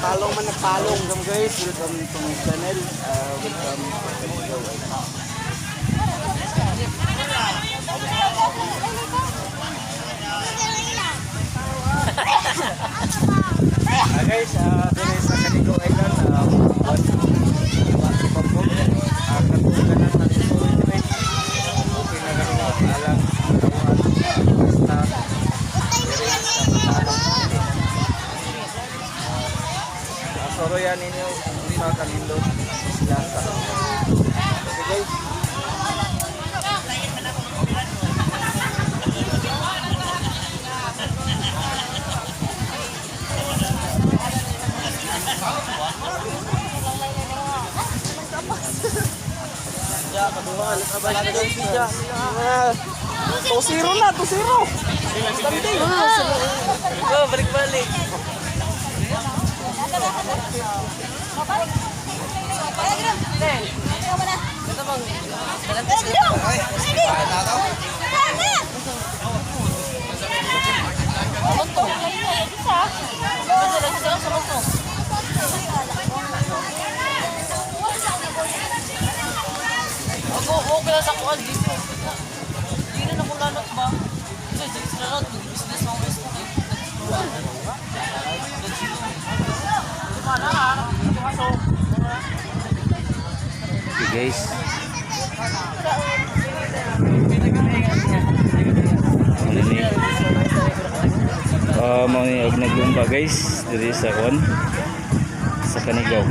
Palong man nagpalong. Welcome guys, welcome to my channel. Welcome to Kanigaw Island. Guys, dito sa Kanigaw Island, one one katong ganan na dito rin. Okay na ganun alang tawag basta diri sa Matalong. Soroyan ninyo sa kanindot isla sa. Okay guys. 2-0 na, 2-0. Standing. Oh, balik-balik. Ako, okay lang sa kuwan dito. Di na ako lanot ba? Kasi di sila lanot, mag-business ako guys. Okay guys. Ano ni? Mao ni og naglumba guys diri sa kon sa Kanigaw.